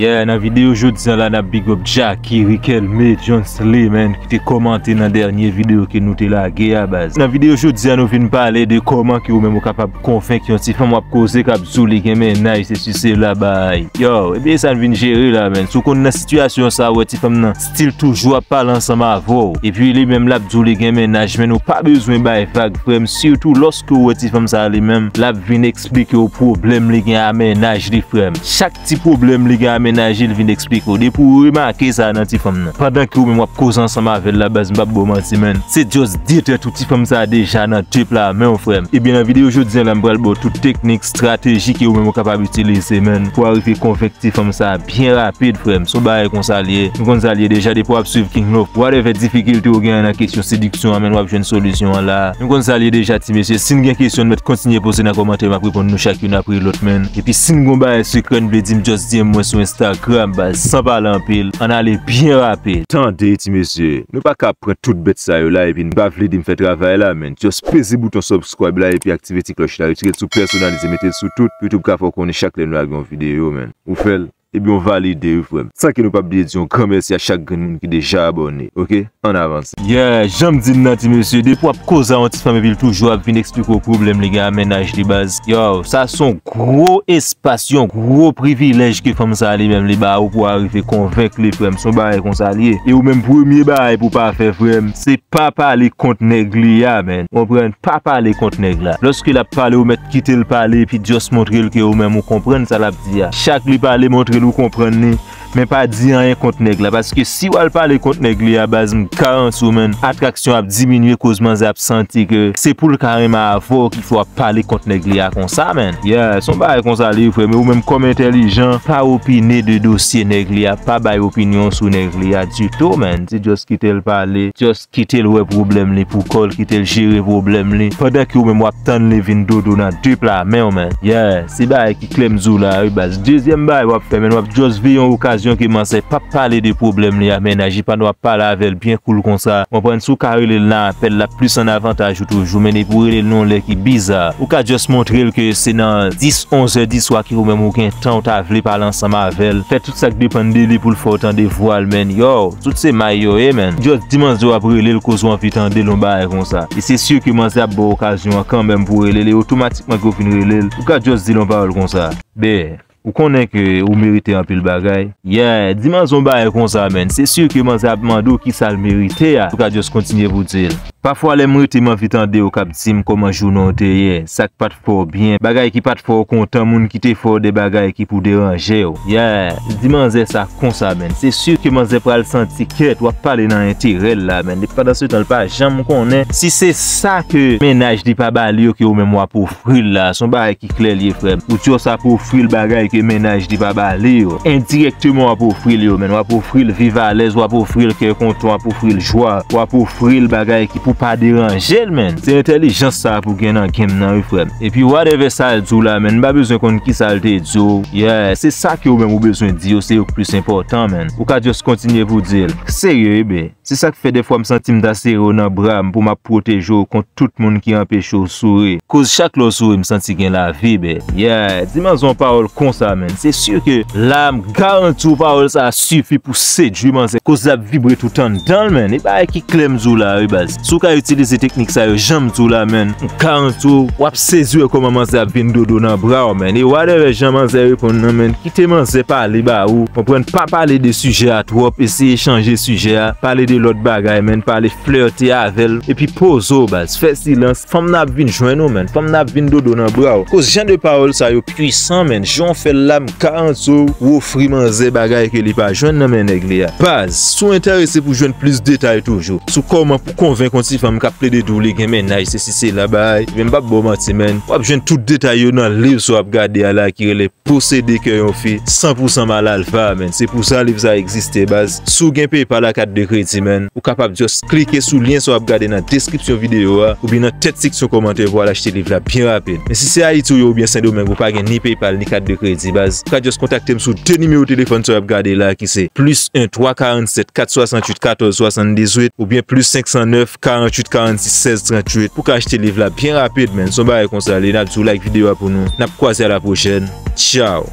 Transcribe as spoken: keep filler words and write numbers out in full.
Yeah, nan videyo jodi a la, n ap big up Jacky, Riquelme, Jones Lee, man, ki te kòmante nan dènye videyo ke nou te lage a, baz. Nan videyo jodi a, nou vin pale de kòman ke ou menm ou kapab konvenk yon ti fanm w ap koze k ap di w li gen mennaj, se si se la bay. Yo, ebyen sa n vin jere la, man. Si w konn nan sitiyasyon sa, ou wè ti fanm nan still toujou ap pale ansanm avè w. Epi li menm l ap di w li gen mennaj, men ou pa bezwen bay vag, frè m. Sitou lòske ou wè ti fanm sa li menm, l ap vin eksplike w pwoblèm li gen a mennaj li, frè m. Chak ti pwoblèm li gen a mennaj li, l vin eksplike w. Depi w remake sa nan ti fanm nan, pandan ke ou menm w ap koze ansanm avè l la, baz, m p ap ba w manti, man. Se just detèt ou ti fanm sa deja nan de pla men w, frè m. Ebyen, nan videyo jodi a la, m pral ba w tout teknik, estrateji ke ou menm ou kapab itilize, man, pou w arive konvenk ti fanm sa byen rapid, frè m. Se yon bagay konsa l ye. Nou konn sa l ye deja, depi w ap swiv King Love, whatever difikilte ou gen nan kesyon sediksyon an, man, w ap jwenn solisyon an la. Nou konn sa l ye deja, ti mesye. Si n gen kesyon, n mèt kontinye poze nan kòmantè, m ap reponn nou chak youn apre lòt, man. Epi si n gon bagay sekrè n vle di m, just D M mwen sou Instagram, baz, san pale anpil. Ann ale byen rapid. Tande, ti mesye, nou pa ka pran tout bèt sa yo la epi n pa vle di m fè travay la, man. Just peze bouton subscribe la epi aktive ti klòch la, retire l sou pèsonalize, mete l sou tout, pou YouTube ka fè w konnen chak lè nou lage yon videyo, man. Ou fè l, ebyen w valide wi, frè m. San ke nou p ap bliye di yon gran mèsi a chak grenn moun ki deja abòne, oke? Ann avanse. Yeah, jan m di n nan, ti mesye, depi w ap koze a yon ti fanm epi l toujou ap vin eksplike w pwoblèm li gen a mennaj li, baz. Yo, sa se yon gwo espas, yon gwo privilèj ke fanm sa li menm li ba ou pou w arive konvenk li, frè m. Se yon bagay konsa l ye. E ou menm, premye bagay pou w pa fè, frè m, se pa pale kont nèg li a, man. Ou konprann? Pa pale kont nèg la. Lòske l ap pale, ou mèt kite l pale, epi just montre l ke ou menm ou konprann sa l ap di a. Chak li pale, montre l ou konprann li, men pa di anyen kont nèg la. Paske si w al pale kont nèg li a, baz, m garanti w, man, atraksyon ap diminye, koz manzè ap santi ke se pou l ka renmen avè w ki fè w ap pale kont nèg li a konsa, man. Yeah, se yon bagay konsa li ye, frè m. Men ou menm kòm entèlijan, pa opine de dosye nèg li a, pa bay opinyon sou nèg li a ditou, man. Se just kite l pale, just kite l wè pwoblèm li pou kò l, kite l jere pwoblèm li, pandan ke ou menm w ap tann li vin dodo nan de pla men w, man. Yeah, se bagay ki klè m di w la wi, baz. Dezyèm bagay w ap fè, man, w ap just veye yon okazyon ke manzè p ap pale de pwoblèm li a mennaj li, pandan w ap pale avè l byen cool konsa. Ou konprann? Si w ka rele l nan apèl, l ap plis an avantaj ou toujou, men depi w rele l nan yon lè ki biza, ou ka just montre l ke se nan dis, onz è di swa ke ou menm ou gen tan, ou ta vle pale ansanm avè l. Fè tout sa k depann de li pou l fè w tande vwa l, man. Yo, tout se may yo ye, man. Just di manzè w ap rele l, koz ou anvi tande l, yon bagay konsa. E se si ke manzè ap ba w okazyon an kanmenm pou w rele l, e otomatikman ke w fin rele l, ou ka just di l yon pawòl konsa. Bè, ou konnen ke ou merite anpil bagay. Yeah, di manzè yon bagay konsa, man. Se si ke manzè ap mande w kisa l merite a, ou ka just kontinye pou w di l. Pafwa lè m rete m anvi tande w k ap di m kòman jounen w te ye, sa k pa t fè w byen, bagay ki pa t fè w kontan, moun ki te fè w de bagay ki pou deranje w. Yeah, di manzè sa konsa, man. Se si ke manzè pral santi kèt, w ap pale nan enterè l la, man. Pandansetan, l pa janm konnen si se sa ke mennaj li pa ba li yo ke ou menm w ap ofri l la. Se yon bagay ki klè l ye, frè m. Ou just ap ofri l bagay ke mennaj li pa ba li yo. Endirèkteman, w ap ofri l yo, man. W ap ofri l viv alèz, w ap ofri l kè kontan, w ap ofri l jwa, w ap ofri l bagay ki pou pa deranje l, man. Se entèlijans sa pou gen nan game nan, wi, frè m. Epi, whatever sa l di w la, man, m pa bezwen konn kisa l te di w. Yeah, se sa ke ou menm ou bezwen di yo, se yo k plis enpòtan, man. Ou ka just kontinye pou di l. Serye, ebyen. Se sa k fè dèfwa m santi m ta sere w nan bra m pou m ap pwoteje w kont tout moun ki anpeche w souri. Koz chak lè w souri, m santi gen lavi, bè. Yeah, di manzè yon pawòl konsa, man. Se si ke la, m garanti w pawòl sa a sifi pou sedui manzè. Koz l ap vibre tout anndan l, man. E bagay ki klè m di w la, wi, baz. Si w ka itilize teknik sa yo, jan m di w la, man, m garanti w, w ap sezi wè kòman manzè ap vin dodo nan bra w, man. E whatever jan manzè reponn nan, man, kite manzè pale ba ou. Konprann, pa pale de sijè a twòp, eseye chanje sijè a, pale de lòt bagay, man, pale flète avè l, epi poze w, baz, fè silans. Fanm nan ap vin jwenn ou, man. Fanm nan ap vin dodo nan bra w. Koz jan de pawòl sa yo pwisan, man. Jan w fè l la, m garanti w, w ofri manzè bagay ke li pa jwenn nan men nèg li a. Baz, si w enterese pou jwenn plis detay toujou sou kòman pou konvenk yon ti fanm k ap plede di w li gen mennaj, se si se la bay, men m p ap ba w manti, man. W ap jwenn tout detay yo nan liv sa w ap gade a la ki rele Posede kè yon fi san pou san mal alfa, man. Se pou sa liv sa egziste, baz. Si w gen PayPal ak kat de kredi, man, ou kapab just klike sou lyen sa w ap gade nan deskripsyon videyo a, oubyen nan tèt seksyon kòmantè pou w al achte liv la byen rapid. Men si se Ayiti w ye oubyen Sendomeng, ou pa gen ni PayPal ni kat de kredi, baz, ou ka just kontakte m sou de nimewo telefòn sa w ap gade la, ki se plis en twa karannsèt kat swasantuit katòz swasanndizuit oubyen plis senk san nèf karantuit karannsis sèz trantuit pou w ka achte liv la byen rapid, man. Se yon bagay konsa l ye, n ap di w like videyo a pou nou. N ap kwaze a la pwochèn. Tchaw.